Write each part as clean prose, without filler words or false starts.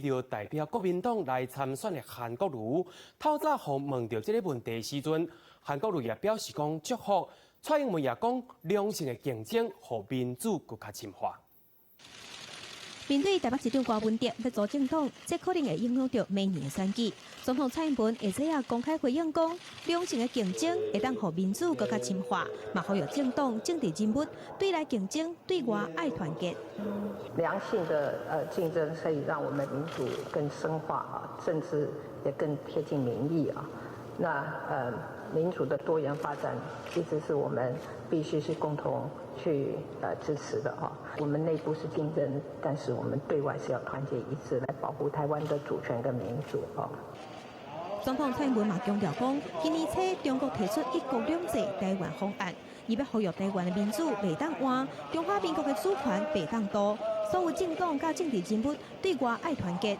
著代表國民黨來參選的韓國瑜，透早予問著這個問題時陣，韓國瑜也表示講祝福，蔡英文也講良性的競爭，予民主閣較深化。面對台北市長柯文哲欲組政黨，這可能會影響著明年的選舉。總統蔡英文下晝也公開回應講，良性的競爭會當予民主閣較深化，嘛呼籲政黨政治人物對內競爭，對外愛團結。良性的競爭可以讓我們民主更深化啊，政治也更貼近民意啊。那民主的多元發展一直是我們必須是共同去支持的啊。我們內部是競爭，但是我們對外是要團結一致，來保護台灣的主權跟民主啊。總統蔡英文嘛強調講，今年初中國提出一國兩制台灣方案，伊欲呼籲台灣的民主袂當換，中華民國的主權袂當倒，所有政黨佮政治人物對外愛團結。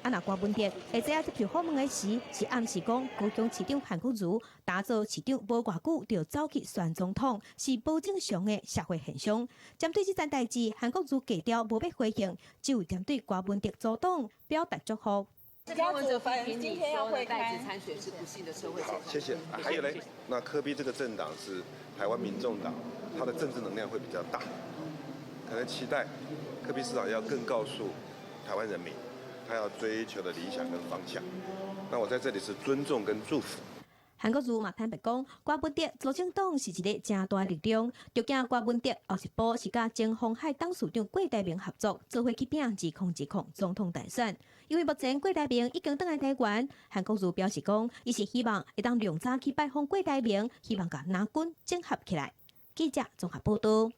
啊，若柯文哲下晝接受訪問的時，是暗示講高雄市長韓國瑜打造市長無偌久就走去選總統，是無正常的社會現象。針對這件代誌，韓國瑜低調無欲回應，只有針對柯文哲組黨表達祝福。柯文哲批評你說帶職參選是不幸的社會現象。謝謝。還有嘞，那柯 P 這個政黨是台灣民眾黨，他的政治能量會比較大，可能期待柯 P 市長要更告訴台灣人民，他要追求的理想跟方向。那我在這裡是尊重跟祝福。韓國瑜嘛坦白講，柯文哲組政黨是一个誠大力量，就驚柯文哲後一步是佮前鴻海董事長郭台銘合作，做伙去拚2020總統大選。因為目前郭台銘已經轉來台灣，韓國瑜表示講，伊是希望會當量早去拜訪郭台銘，希望共藍軍整合起來。記者綜合報道。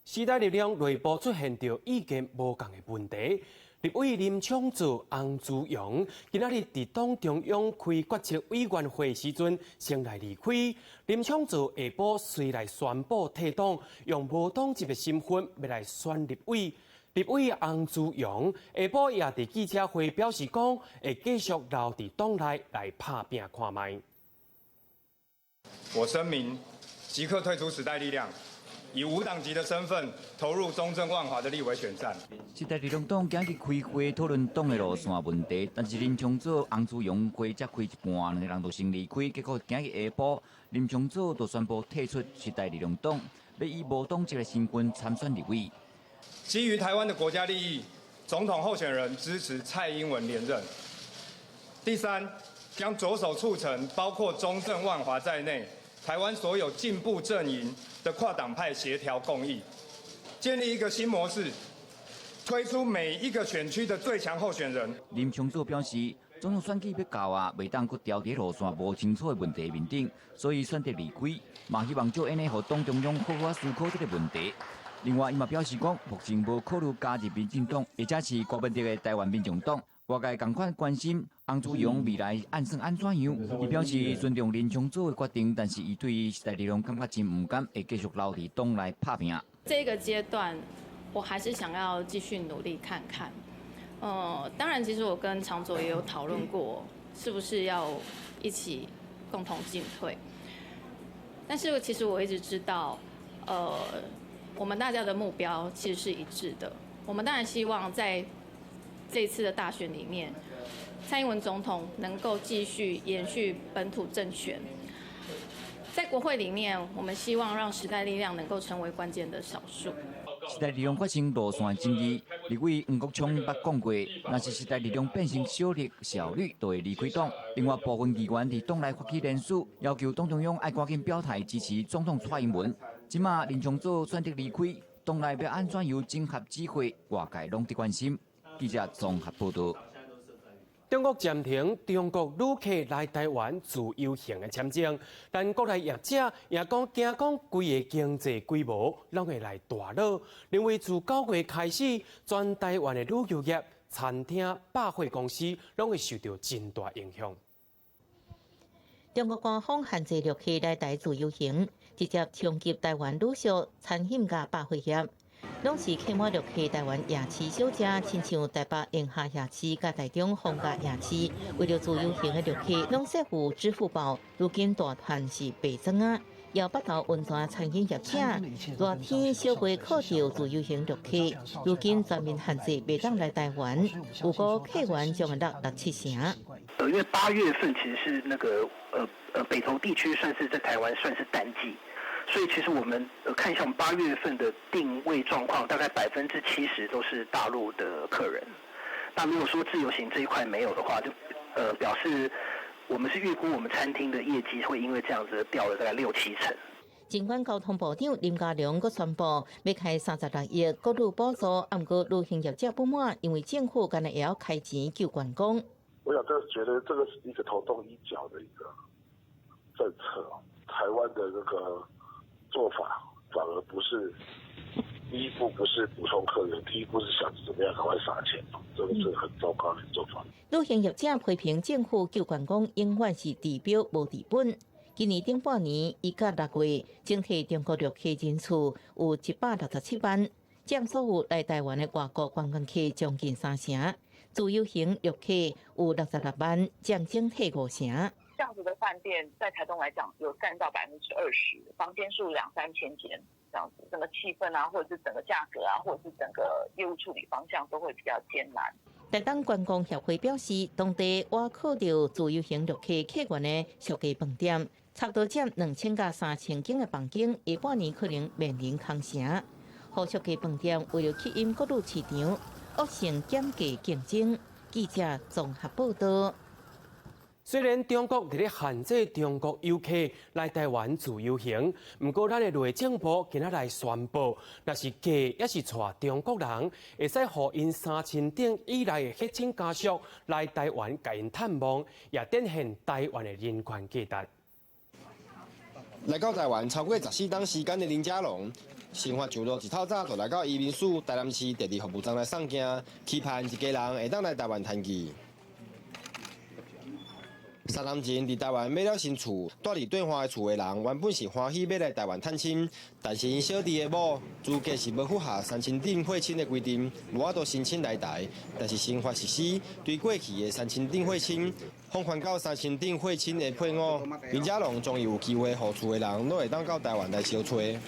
時代力量內部出現著意見無仝的問題。立委林昶佐、翁資陽今仔日佇黨中央開決策委員會時陣，先來離開。林昶佐下晡隨來宣布退黨，用無黨籍的身份欲來選立委。立委翁資陽下晡也佇記者會表示講，會繼續留佇黨內來拍拚看覓。我聲明，即刻退出時代力量，以無黨籍的身份投入中正萬華的立委選戰。時代力量黨今日開會討論黨的路線問題，但是林昶佐、翁資陽會才開一半，兩个人就先離開。結果今日下晡，林昶佐就宣布退出時代力量黨，欲以無黨籍的身份參選立委。基於台灣的國家利益，總統候選人支持蔡英文連任。第三，將着手促成包括中正萬華在內，台灣所有進步陣營的跨黨派協調共議，建立一個新模式，推出每一個選區的最強候選人。林昶佐表示，總統選舉欲到啊，袂當閣牢佇路線無清楚的問題面頂，所以選擇離開，嘛希望藉按呢予黨中央好好思考這个問題。另外，伊嘛表示講，目前無考慮加入民進黨，或者是柯文哲的台灣民眾黨。外界仝款關心翁資陽未來按算按怎樣？伊表示尊重林昶佐的決定，但是伊對時代力量感覺真毋甘，會繼續留佇黨內拍拚。這個階段，我還是想要繼續努力看看。當然，其實我跟昶佐也有討論過，是不是要一起共同進退。但是其實我一直知道，我們大家的目標其實是一致的。我們當然希望在這次的大選裡面，蔡英文總統能夠繼續延續本土政權。在國會裡面，我們希望讓時代力量能夠成為關鍵的少數。時代力量發生路線爭議，立委黃國昌捌講過，若是時代力量變成小綠、小綠，就會離開黨。另外，部分議員佇黨內發起聯署，要求黨中央愛趕緊表態支持總統蔡英文。這馬林昶佐選擇離開，黨內欲按怎樣整合指揮，外界攏佇關心。記者綜合報道。中國暫停中國旅客來台灣自由行的簽證，但國內業者也講驚講規个經濟規模攏會來大落，認為自9月開始，全台灣的旅遊業、餐廳、百貨公司攏會受著真大影響。中國官方限制旅客來台自由行，直接衝擊台灣旅宿、餐飲佮百貨業。攏是客滿旅客台灣夜市小食，親像台北鹽蝦夜市佮台中逢甲夜市，為著自由行的旅客，攏設付支付寶，如今大團是白裝仔。搖北投溫泉餐飲業者，熱天小會靠著自由行陸客，如今全面限制袂當來台灣，預估客源將會落六七成。因為8月份其實是那個北投地區算是在台灣算是淡季，所以其實我們看一下我們8月份的訂位狀況，大概70%都是大陸的客人。那如果說自由行這一塊沒有的話，就表示我們是預估我們餐廳的業績會因為這樣子掉了大概六七成。儘管交通部長林佳龍閣宣布欲開36億國旅補助，毋過旅行業者不滿，因為政府敢若會曉開錢救觀光。我想這覺得這個是一個頭痛醫腳的一個政策，台灣的這個做法反而不是第一步，不是補充客源，第一步是想怎麼樣趕快撒錢，這個是很糟糕的做法。旅行業者批評政府救觀光永遠是治標無治本。今年頂半年1到6月，整體中國陸客人次有167萬，佔所有來台灣的外國觀光客將近三成。自由行陸客有66萬，佔整體五成。這樣子的飯店在台東來講，有佔到20%，房間數兩三千間，這樣子，整個氣氛啊，或者是整個價格啊，或者是整個業務處理方向都會比較艱難。台東觀光協會表示，當地倚靠著自由行陸客客源的小雞飯店，差不多佔2000到3000間的房間，下半年可能面臨空城。予小雞飯店為了吸引國旅市場，惡性減價競爭。記者綜合報道。雖然中國佇咧限制中國遊客來台灣自由行，毋過咱的內政部今仔來宣布，若是嫁抑是娶中國人，會使予𪜶三親等以內的血親家屬來台灣共𪜶探望，也展現台灣的人權價值。來到台灣超過14冬時間的林佳龍，新法上路一透早就來到移民署台南市第二服務站來送件，期盼一家人會當來台灣團聚。3年前，佇台灣買了新厝，蹛佇對岸的厝的人原本是歡喜欲來台灣探親，但是𪜶小弟的某資格是無符合三親等血親的規定，無法度申請來台。但是新法實施，對過去的三親等血親放寬到三親等血親的配偶，林佳龍終於有機會，予厝的人攏會當到台灣來相揣。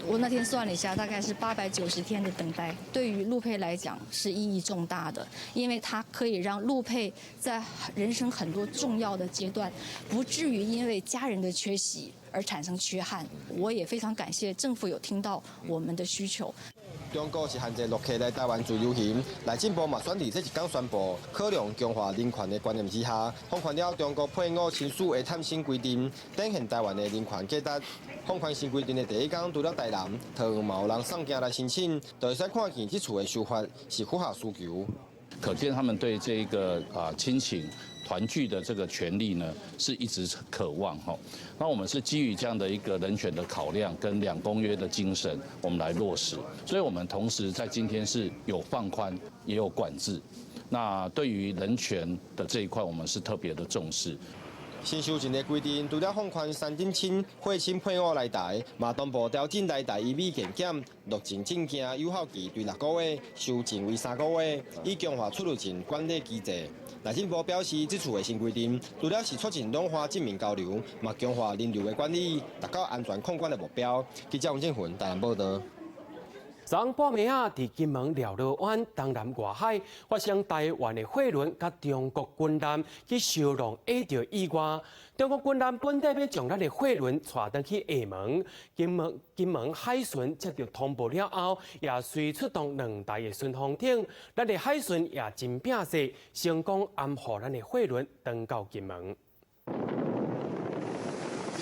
我那天算了一下，大概是890天的等待，對於陸配來講是意義重大的，因為它可以讓陸配在人生很多重要的階段，不至於因為家人的缺席而產生缺憾。我也非常感謝政府有聽到我們的需求。中國是限制陸客來台灣自由行，內政部嘛選佇這一工宣布，考量強化人權的觀念之下，放寬了中國配偶親屬的探親規定，展現台灣的人權價值。放寬新規定的第一工，除了台南、桃園嘛有人送件來申請，就會使看見這次的修法是符合需求。可見他們對這個啊親情團聚的這個權利呢，是一直渴望哈。那我們是基於這樣的一個人權的考量跟兩公約的精神，我們來落實。所以，我們同時在今天是有放寬，也有管制。那對於人權的這一塊，我們是特別的重視。新修訂的規定，除了放寬三等親、血親配偶來台，嘛同步調整來台醫美健檢、入境證件有效期對6個月修正為3個月，以強化出入境管理機制。內政部表示，這次的新規定，除了是促進兩岸政民交流，嘛強化人流的管理，達到安全控管的目標。記者王振雲台南報道。昨昏半暝仔，佇金門寮螺灣東南外海發生台灣的貨輪佮中國軍艦去相撞穢著意外。中國軍艦本底欲將咱的貨輪帶轉去廈門，金門海巡接著通報了後，也隨出動兩台的巡防艇，咱的海巡也真拼勢，成功安護咱的貨輪轉到金門。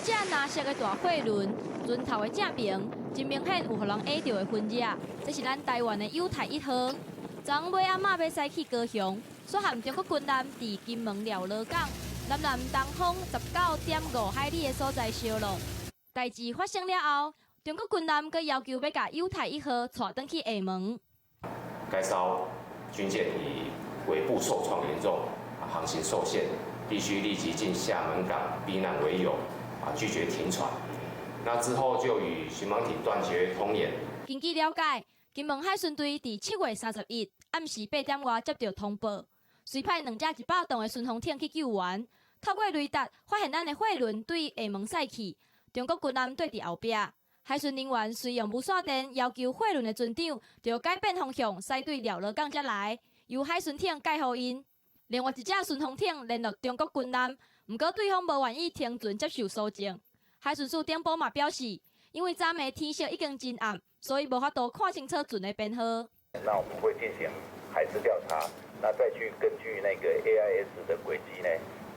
這隻藍色的大貨輪，船頭的正爿，真明顯有予人穢著的痕跡。這是咱台灣的友台一號。昨昏尾暗仔欲駛去高雄，煞和中國軍艦佇金門寮螺港南南東方19.5海里的所在相撞。代誌發生了後，中國軍艦閣要求欲共友台一號帶轉去廈門。該艘軍艦以尾部受創嚴重，航行受限，必須立即進廈門港避難為由，拒絕停船。那之後就與巡防艇斷絕通聯。根據了解，金門海巡隊佇7月31暗時8點外接著通報，隨派兩隻100噸的巡防艇去救援，透過雷達發現咱的貨輪對廈門駛去。中國軍艦綴佇後壁。海巡人員隨用無線電要求貨輪的船長，著改變方向，駛對寮羅港遮來，由海巡艇載予𪜶。另外一隻順風艇聯絡中國軍艦，毋過對方無願意停船接受搜證。海巡署頂部嘛表示，因為昨暝天色已經真暗，所以無法度看清楚船的編號。那我們會進行海事調查，那再去根據那個 AIS 的軌跡呢，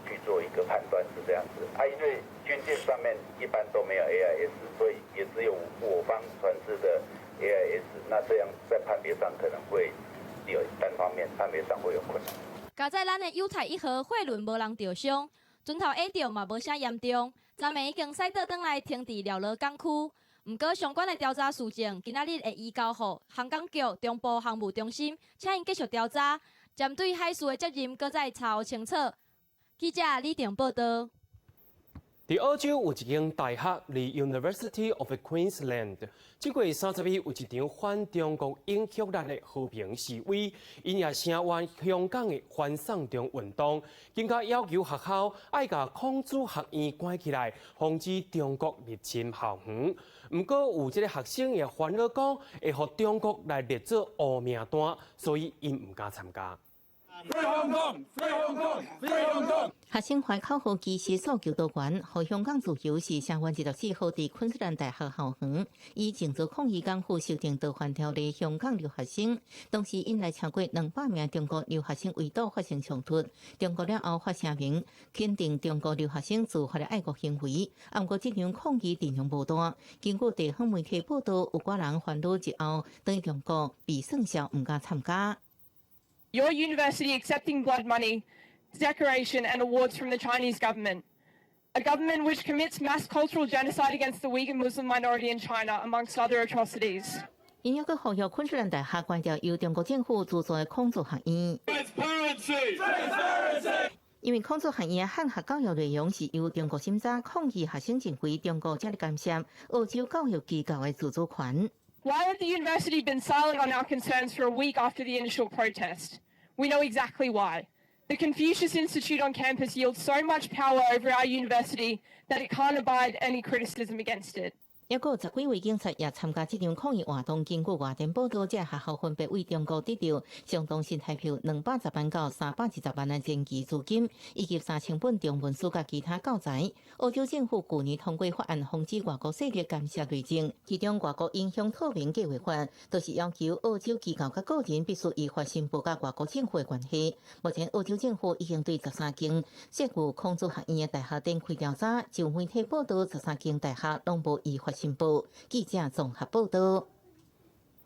去做一個判斷，是這樣子。啊，因為軍艦上面一般都沒有 AIS，所以也只有我方船隻的 AIS，那這樣在判別上可能會有單方面判別上會有困難。佳哉咱的友泰一號貨輪無人著傷，船頭下著嘛無啥嚴重，昨暝已經駛倒轉來停佇寮羅港區。毋過相關的調查事證，今仔日會移交予航港局中部航務中心，請𪜶繼續調查，針對海事的責任，閣再查清楚。記者李定報道。佇澳洲有一間大學，The University of Queensland，這個月30日有一場反中國影響力的和平示威，𪜶也聲援香港的反送中運動，更加要求學校愛共孔子學院關起來，防止中國入侵校園。毋過有這個學生也煩惱講，會予中國來列做烏名單，所以𪜶毋敢參加。 Free Hong Kong! Free Hong Kong! Free Hong Kong! 學生懷口號其實訴求多元，予香港自由是聲援24號佇昆士蘭大學校園，以靜坐抗議港府修訂逃犯條例。香港留學生當時引來超過200名中國留學生圍堵發生衝突。中國了後發聲明肯定中國留學生自發的愛國行為，毋過這場抗議陣容無大。根據地方媒體報道，有寡人煩惱之後，對中國被算數毋敢參加。 Your university accepting blood money, decoration and awards from the Chinese government, a government which commits mass cultural genocide against the Uyghur Muslim minority in China, amongst other atrocities. 𪜶猶閣呼籲昆士蘭大學關掉由中國政府資助的孔子學院。因為孔子學院漢學教育內容是由中國審查，抗議學生認為中國這裡干涉澳洲教育機構的自主權。 Why had the university been silent on our concerns for a week after the initial protest? We know exactly why. The Confucius Institute on campus yields so much power over our university that it can't abide any criticism against it. 猶閣有10幾位警察也參加這場抗議活動。根據外電報道，這學校分別對中國得著相當新台幣210萬到320萬的前期資金，以及3000本中文書佮其他教材。澳洲政府舊年通過法案，防止外國勢力干涉內政，其中外國影響透明計劃法，就是要求澳洲機構佮個人必須依法申報佮外國政府的關係。目前澳洲政府已經對13間設有孔子學院的大學展開調查，就媒體報道，13間大學攏無依法申報。記者綜合報道。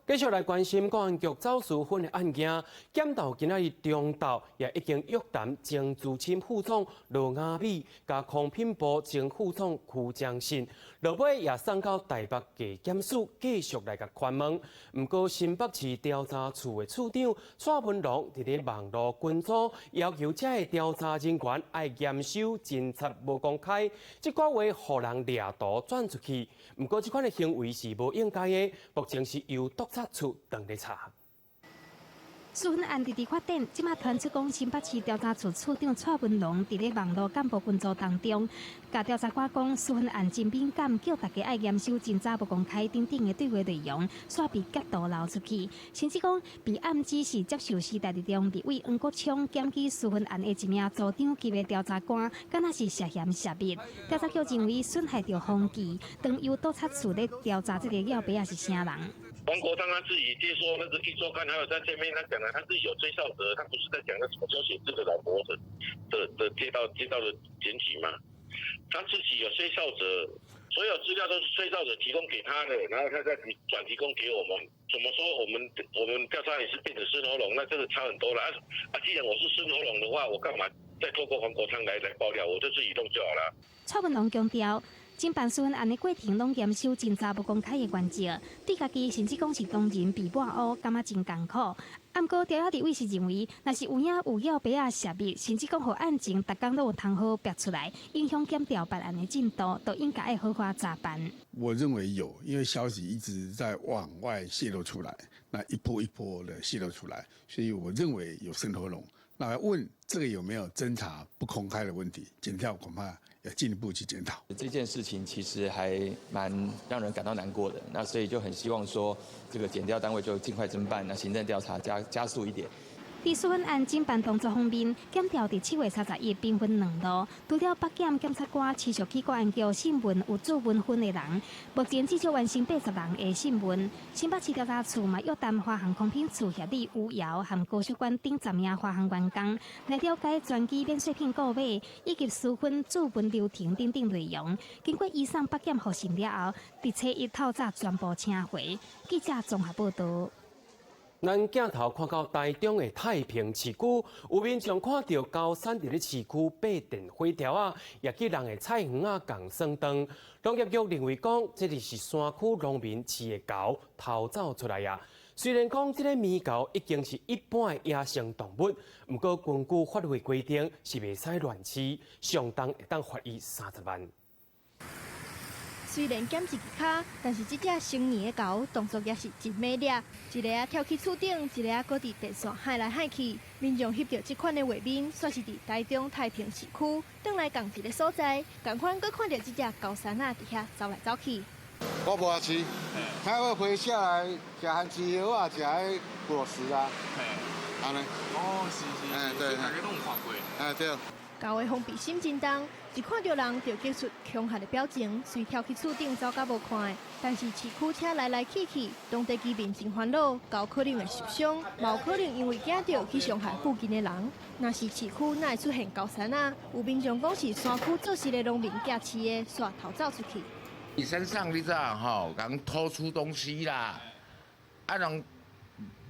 繼續來關心公安局走私粉的案件，檢調今仔日中晝也已經約談前資深副總羅雅美，佮空品部前副總邱章信，落尾也送到台北地檢署繼續來共盤問。毋過新北市調查處的處長蔡文龍佇咧網路群組要求這个調查人員愛嚴守偵查無公開，這寡話予人掠圖轉出去。毋過這款的行為是無應該的，目前是由督察處當咧查。私粉案直直發展，這馬傳出講新北市調查處處長蔡文龍佇咧網路幹部群組當中，共調查官講私粉案真敏感，叫大家愛嚴守偵查無公開等等的對話內容，煞被截圖流出去，甚至講被暗指是接受時代力量立委黃國昌檢舉私粉案的一名組長級的調查官，敢若是涉嫌泄密。調查局認為損害著風紀，當由督察處咧調查這個了白仔是啥人。黃國昌他自己接受那個壹週刊，還有在見面，他講了，他自己有吹哨者，他不是在講那什麼焦顯智的老婆的接到的檢舉嗎？他自己有吹哨者，所有資料都是吹哨者提供給他的，然後他再提轉提供給我們。怎麼說我們調查也是變成順喉嚨，那這個差很多了。啊，既然我是順喉嚨的話，我幹嘛再透過黃國昌來爆料？我就自己弄就好了。蔡文龍強調，偵辦私粉案的過程攏嚴守偵查無公開的原則，對家己甚至講是當人被抹烏，感覺真艱苦。毋過，朝野立委是認為，若是有影有了白仔泄密，甚至講予案情逐工攏有通好爆出來，影響檢調辦案的進度，都應該愛好好查辦。我認為有，因為消息一直在往外泄露出來，那一波一波的泄露出來，所以我認為有滲透龍。那問這個有沒有偵查不公開的問題，檢調恐怕要進一步去檢討。這件事情其實還蠻讓人感到難過的，那所以就很希望說，這個檢調單位就盡快偵辦，那行政調查加速一點。佇處分案偵辦動作方面，檢調佇7月31兵分兩路，除了北檢檢察官持續去國安局訊問有主文分的人，目前至少完成80人的訊問。新北市調查處嘛約談華航空品處協理吳瑤和高速館頂10名華航員工，來了解專機免稅品購買以及私分注文流程等等內容。經過移送北檢複審了後，佇初一透早全部請回。記者綜合報道。咱鏡頭看到台中的太平市區，有民眾看著高山佇咧市區爬電火柱仔，也去人的菜園仔共算斷。農業局認為講，這裡是山區農民飼的猴偷走出來啊。雖然講這个獼猴已經是一般的野生動物，毋過根據法律規定是袂使亂飼，上重會當罰伊30萬。雖然減一支跤，但是這隻成年的猴動作也是真美麗。一个仔跳去厝頂，一个仔閣佇電線害來害去。民眾翕著這款的畫面，煞是佇台中太平市區，轉來仝一个所在，仝款閣看著這隻猴山仔佇遐走來走去。我無愛飼，它會飛下來食番薯葉啊，食彼果實啊。按呢。哦，是是是，對，大家攏有看過。哎對。猴的防備心真重，一看著人就給出兇嚇的表情，隨跳去厝頂走甲無看的。但是市區車來來去去，當地居民真煩惱，猴可能會受傷，嘛有可能因為驚著去傷害附近的人。若是市區哪會出現猴山仔？有民眾講是山區做事的農民寄飼的，煞偷走出去。你山上你知道吼，共偷出東西啦，啊人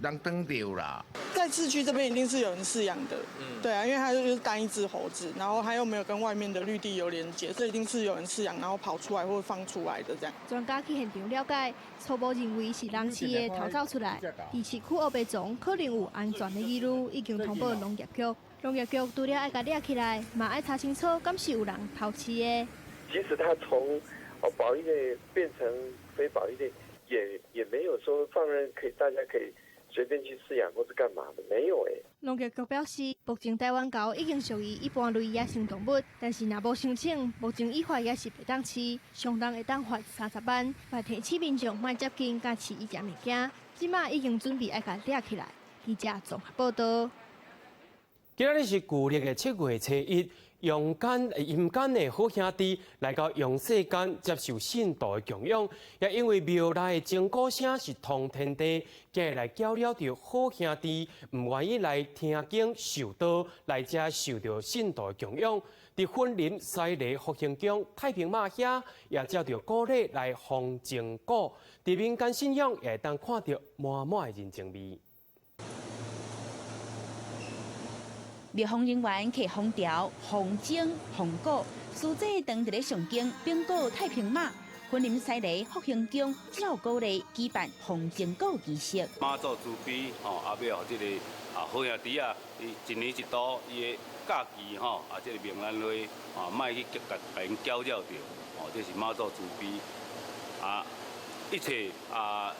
人轉著啦。在市區這邊一定是有人飼養的，對啊，因為它就是單一隻猴子，然後它又沒有跟外面的綠地有連接，這一定是有人飼養，然後跑出來或放出來的這樣。專家去現場了解，初步認為是人飼的偷走出來。佇市區烏白傱可能有安全的疑慮，已經通報農業局。農業局除了愛共掠起來，嘛愛查清楚，敢是有人偷飼的。即使它從保育類變成非保育類，也沒有說放任可以大家可以隨便去飼養或是幹嘛的，沒有欸。農業局表示，目前台灣猴已經屬於一般類野生動物，但是若無申請，目前依法也是袂當飼，上重會當罰30萬。嘛提醒民眾莫接近佮飼伊這物件，這馬已經準備愛共掠起來。記者綜合報道。今仔日是舊曆的7月初一，陽間陰間的好兄弟來到陽世間接受信徒的供養，也因為廟內的鐘鼓聲是通天地，今日來攪擾著好兄弟，毋願意來聽經受道，來遮受著信徒的供養。佇雲林西螺福興宮太平媽遐，也照著古禮來放鐘鼓。佇民間信仰也會當看著滿滿的人情味。廟方人員提封條、風箏、風鼓，司祭當佇咧誦經，稟告太平媽，雲林西螺福興宮照古禮舉辦放鐘鼓儀式。媽祖慈悲吼，啊欲予這个啊好兄弟仔，伊一年一度伊的假期吼，啊這个冥安會啊，莫去共𪜶攪擾著，吼，這是媽祖慈悲啊，一切啊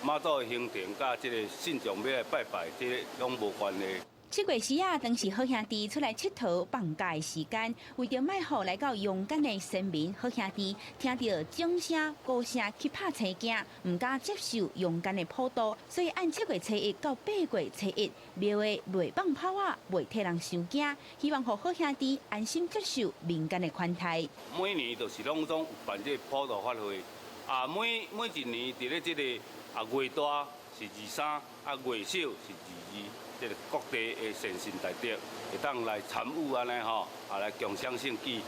媽祖的行程佮這个信眾欲來拜拜，這个攏無關係。7月時仔，當是好兄弟出來𨑨迌放假的時間，為著莫予來到陽間的先民好兄弟聽著鐘聲、鼓聲去拍青驚，毋敢接受陽間的普渡，所以按7月初一到8月初一，廟的袂放炮仔，袂替人傷驚，希望予好兄弟安心接受民間的款待。每年就是攏總有辦這个普渡法會，啊，每一年佇咧這个啊月大是23，啊月小是22。這个各地的善信大德會當來參與按呢吼，啊來共襄盛舉。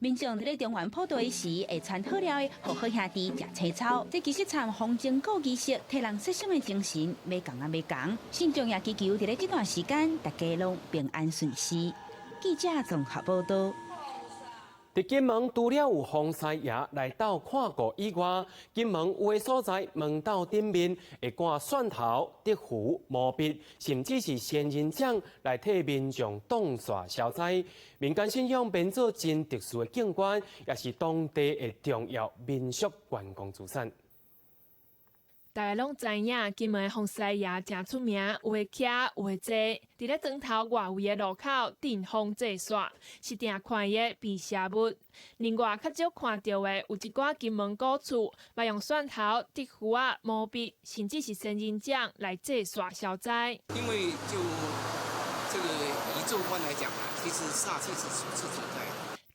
民眾佇咧中元普渡的時，會穿好料的，予好兄弟食青草。這其實參放鐘鼓儀式，替人設想的精神，欲仝仔欲仝。信眾也祈求佇咧這段時間，大家攏平安順遂。記者綜合報道。佇金門除了有風師爺來鬥看顧以外，金門有的所在門斗頂面會掛蒜頭、竹符、毛筆，甚至是仙人掌來替民眾擋煞消災。民間信仰變做真特殊的景觀，也是當地的重要民俗觀光資產。大家攏知影，金門的風師爺誠出名，有的徛，有的坐，佇咧莊頭外圍的路口鎮風祭煞，是定看伊的辟邪物。另外，較少看著的有一寡金門古厝，嘛用蒜頭、竹符仔、毛筆，甚至是仙人掌來祭煞消災。因為就這個宇宙觀來講，其實煞氣是處處存在。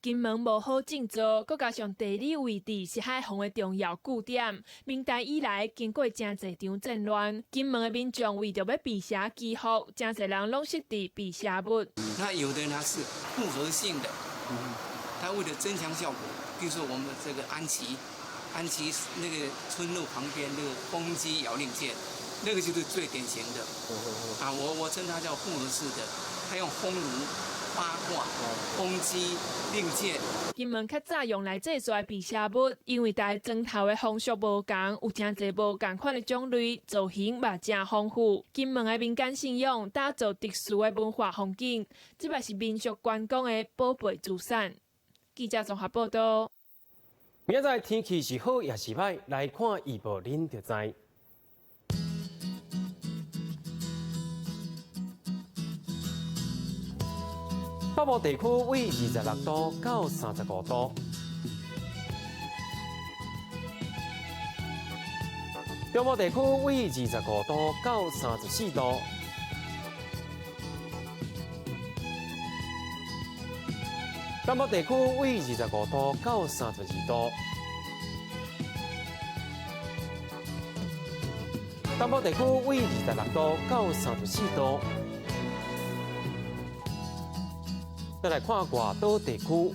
金門無好種稻，閣加上地理位置是海防的重要據點。明代以來，經過誠濟場戰亂，金門的民眾為著欲辟邪祈福，誠濟人攏設置辟邪物。那有的呢是複合性的，他為了增強效果，比如說我們這個安旗，安旗那個村落旁邊那個風機搖令箭，那個就是最典型的。啊，我稱它叫複合式的，它用風爐。八卦、風機、令箭。金門較早用來祭煞辟邪物，因為逐个莊頭的風俗無仝，有誠濟無仝款的種類，造型嘛誠豐富。金門的民間信仰打造特殊的文化風景，這嘛是民俗觀光的寶貝資產。記者綜合報道。明仔載天氣是好抑是䆀，來看預報，恁就知。北部地區為26度到35度，中部地區為25度到34度，南部地區為25度到32度，東部地區為26度到34度。再來看外島地區，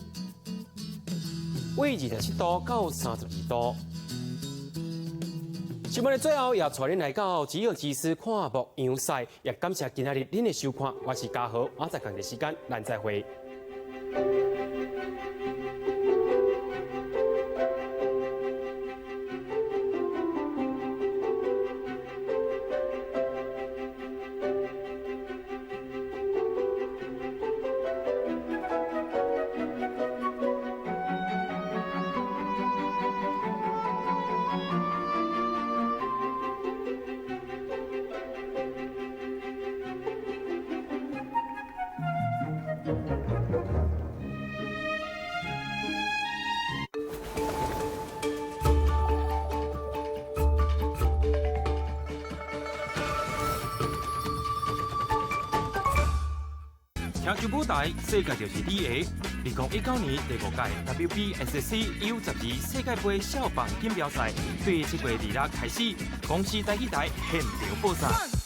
為27度到32度。新聞的最後，也帶恁來到吉爾吉斯看牧羊賽，也感謝今仔日恁的收看。我是嘉豪，明仔載仝一時間，咱再會。听球舞台，世界就是你的。2019年第五屆 WBSC U12世界盃少棒錦標賽，對7月26開始，公視台語台現場播送。